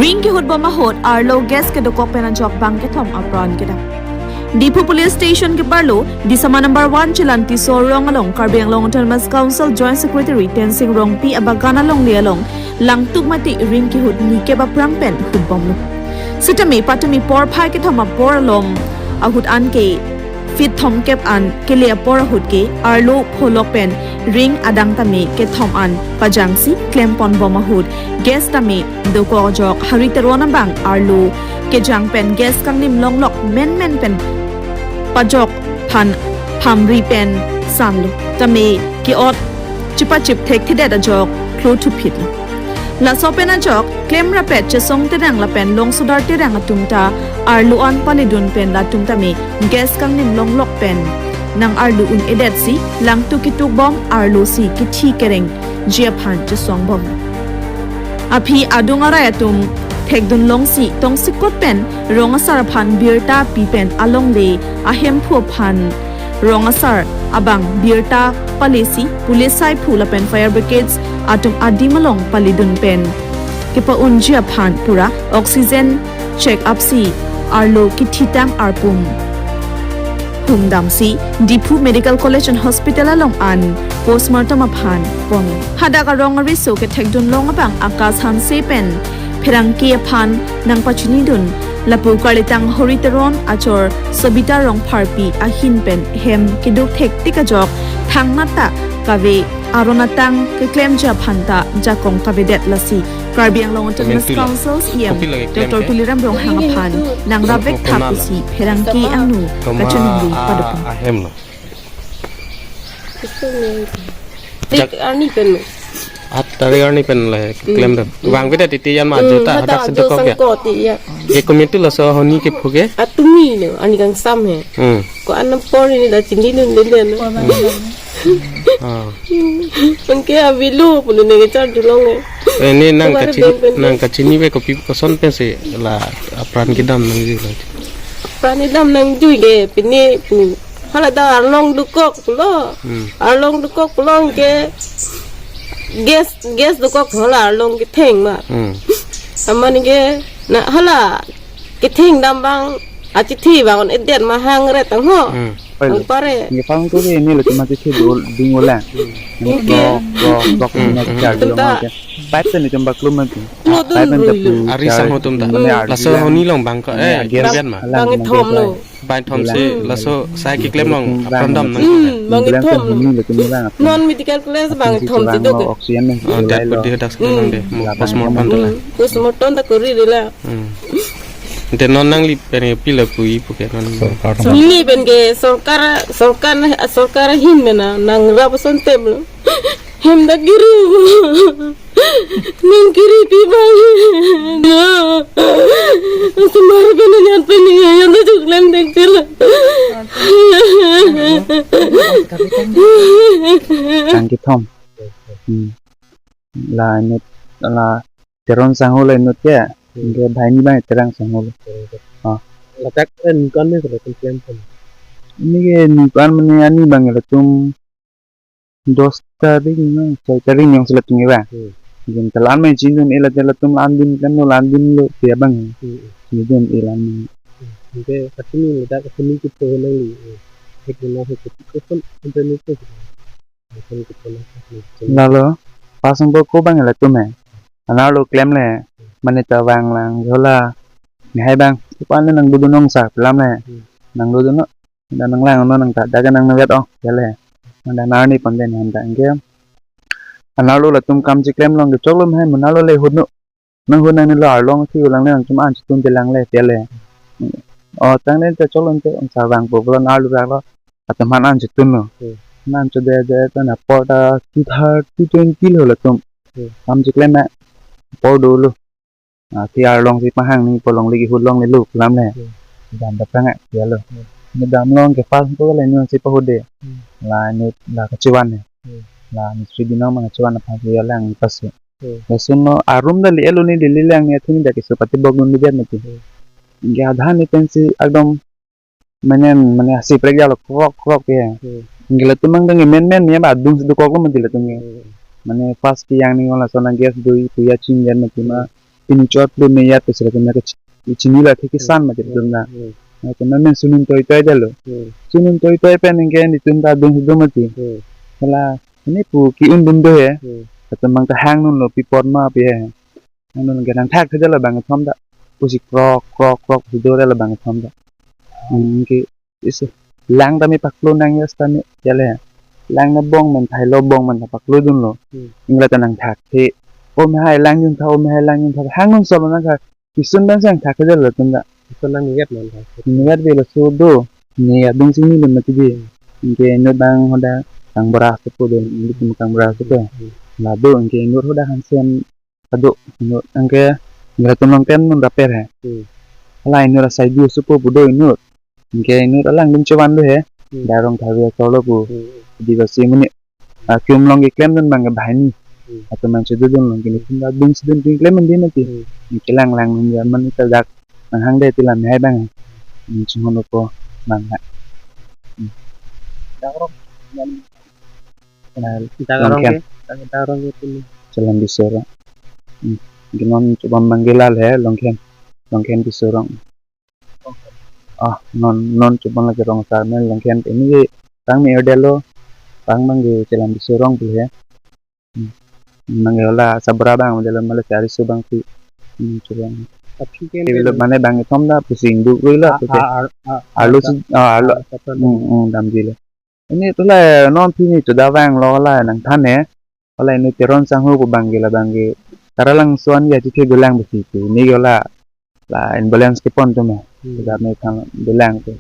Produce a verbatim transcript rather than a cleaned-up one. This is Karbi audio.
Ring kehut bom ahut arlo gas kedokok pen ajok bang kethom apran kedam. Diphu Police Station keparlo Disama number one Chilantiso rong along Karbi Anglong Autonomous Council Joint Secretary Tensing Rongpi abagan alongle along langtuk mati ring kehut ni kep aphrang pen hut bomlo. Sitame patumi porphai kethom apor along ahut an ke feet thomkep an kele apor ahut ke arlo pholok pen ring adang tame kethom an pajangsi klempon bom ahut gas tame dokok ajok Hari Teron abang arlo kejang pen gas kangnim longlok menmen pen pajok aphan phamri pen sanlo tame ke-ot chipachip thekthedet ajok klo thuphitlo. Laso pen ajok klemrapet Chesong Terang lapen Longsodar Terang atum ta arlo an paledun pen latum tame gas kangnim longlok pen nang arlo un-edetsi langtuk ketuk bom arlo si kethi kerengji aphan chesong bom. Aphi adung arai atum thekdun longsi tongsekot pen rong asar aphan birta pi pen alongle ahemphu aphan rong asar abang birta palesi police saiphu lapen fire brigades atum adim along paledun pen kepa-unji aphan pura oxygen check up si arlo kethitang arpum humdamsi Diphu Medical College and Hospital along an postmortem aphan pon. Hadak arong ariso kethekdun long abang Akash Hanse pen pherangke aphan nangpachinidun lapu karlitang Hari Teron achor Sobita Rongpharpi ahin pen hem keduk thektik ajok thangnat ta kave aron atang keklemji aphan ta jakong kavedet lasi Karbi Anglong Autonomous Mentu la. Council C E M Kopi lagi klem Doctor ke? Tuliram Ronghang aphan nangrapvek thap pusi pherangke angno Koma kachiningri a- padukun. Ahem lo. Tik arni pen lo. At tari arni pen le klem dam. Bang beda titi yan ma juta hadak hadak ajo sangkok ya. Sangkok ti ya. Ke komitu laso honi kephu ke? Atumi lo, ani kangsam he. Hmm. Ko anam por ini da chinidun den den. Ah. Anke avelo pulo ne kechar julong e. Eh, ne nang kachini, nang kachini ve kopi koson pensi la apran kedam nangji la. Apran kedam nangji ke pine pu. Hala da arlong dokok pulo. Hmm. Arlong dokok pulo ke gas, gas dokok hala arlong ketheng ma. Hmm. Aman ke na hala ketheng dam bang achithi bang on-edet ma hangre tang ho. Hmm. Ang pare. Ngi pang to ke ini lo cuma chithi dul ding ulang. Oke. Blok, blok, blok, ini aja. Tum ta. Pipe tani cuma klum aja. Lo dun pipe rui lo. Ari sang ho tum ta. Laso honi long bang ko, eh, gas bian ma. Bang thom lo. Bang thom si laso sai keklem long apran dam nang. Hmm, bang thom lo. Non medical college bang thom si do ke. Oxygen. Oh, dak pudi dak sedang de. Postmortem ta la. Postmortem ta kori de la. Hmm. Ante non nangli pen ke pila pu-i pu ke non. Sorkar. Neli pen ke sorkar, sorkar, sorkar ahin mena nangrap ason tem lo. Hem dak kiri. Nang kiri pi bang. Semar pen yan pen ni yan ta chuklem dek chela. Tang kethom. Hmm. La inut la Teron sangho la inut ke. Hmm. Ke banghini bang Terang sangho lo. Terang sangho. Ah. Ladak en kan ne selalu klem pun. Ini ke ni kan mene ani bang latum dos tarik ni, soi tarik ni yang selatum ke bang. Hmm. Jin telan main jin dun ila jala tum landin kan lo landin lo dia bang. Hmm. Jin dun ilan. Hmm. Oke, katini ladak katini kita henang li. Hek henang hek kita pun internet tu. Lalo, pas ang ko bang latum eh. Anar lo klem le, mane ta vang lang, jola. Nihai bang, ipan le nang dudun ong sa, pelam le. Hmm. Nang dudun no, dan nang lang no nang ta, daga nang nagat ong, ya le. Nang dan nar ni pon den han ta, engke. Anar lo latum kam chiklem long, kechok lo hai, mena lo le hut no. Nang hut nang ni lo arlong si ulang le nang cuma an chitun te lang le te le. Oh, tang le te chok lo te ong sa vang po pulo nar lo rak lo. Atum han an chitun lo. Hmm. Han an chode de ta na por ta two thirty, two twenty lo latum. Hmm. Kam chiklem ma por do lo. Ah, ti arlong si pahang ni polong ligi hut long ni lo pelam le. Hmm. Dam da pang ya lo. Hmm. Ni dam long ke pas ko le ni si pahut de. Hmm. La ni la kachivan ne. Hmm. La ni sri binong mang kachivan aphan si ya lang pas. Hmm. Lason no arum da li elo ni li lang ni athini da kisu pati bok dun bidat mati. Hmm. Ingke adhan ni pensi ekdom mane mane asi prek jalo krok krok ya. Hmm. Ingke latum mang dang men men ya ba dung si dokok lo mati latum ya. Hmm. Mane pas ke yang ni wala sona gas doi puya chin jan mati ma. Hmm. pini chot lo ne yat pesera kena ke chi-, chini la thek kisan mati dum na. Hmm. Na kena men sunun toi toi dalo. Hmm. Sunun toi toi pen anke netum ta dum dum mati. Hmm. Hala, ini pu ki-un dum do he. Hmm. Kata mang ta hang nun lo pi pot ma pi he. Hang nun ke nangthak the dalo bang thom ta. Pusi krok, krok, krok, si do dalo bang thom ta. Hmm, ke isi. Lang tame paklo nang ya stani ya le. Lang na bong men thai lo bong men paklo dun lo. Hmm. Ingla ta nangthak the. O me hai lang yun tha, o me hai lang yun tha. Hang nun solo nangthak. Kisun bang sang thak ke lo tun da. Kisun nang niyat non thak. Niyat be lo so do. Niyat dong sini lo mati di. Anke inut bang hoda kang bora sepo do. Inut tum kang bora sepo. Hmm. La do anke inut hoda hansen ado inut anke ngira tum long ten nun raper he. Hmm. Hala inut asai di supo pu do inut. Anke inut alang dum chevan do he. Hmm. Darong thawi asolo pu. Hmm. Di basi muni. Ah, kium long keklem dun bang ke bahini. Hmm. Atau man chedu dun long kini pun dun sedun tin klem mandi mati. Hmm. Anke lang lang nun ya man ita dak nang hang de ti lam hai bang. Ni chunghon ko bang ha. Hmm. Darong. Darong Longkhen. Ke, darong ke pini. Chelam Bisorong. Hmm. Anke non chobam bang ke lal he Longkhen. Longkhen Bisorong. Ah, non, non chobam lagi rong sar men Longkhen ini ke tang me erdelo, tang bang ke Chelam Bisorong pu he. Hmm. Bang ke hala sabra bang delo male chari su bang si. Hmm, chobam. Aphi ke Ke bilo mane bang ke thom da pusing duk lo Ah, pusi. ah, ah, ah, Alu ah, si, ah, alu. ah, ah, Hmm, hmm, damji lo. Ini tu la non pini tu da bang lo la nangthan he. Hala ini Teron Sangho pu bang ke la bang ke. Karalang suan ya chithe dolang besi tu. Ini ke la, la ambulance kepon tu me. Hmm. Sudah me thang dolang tu.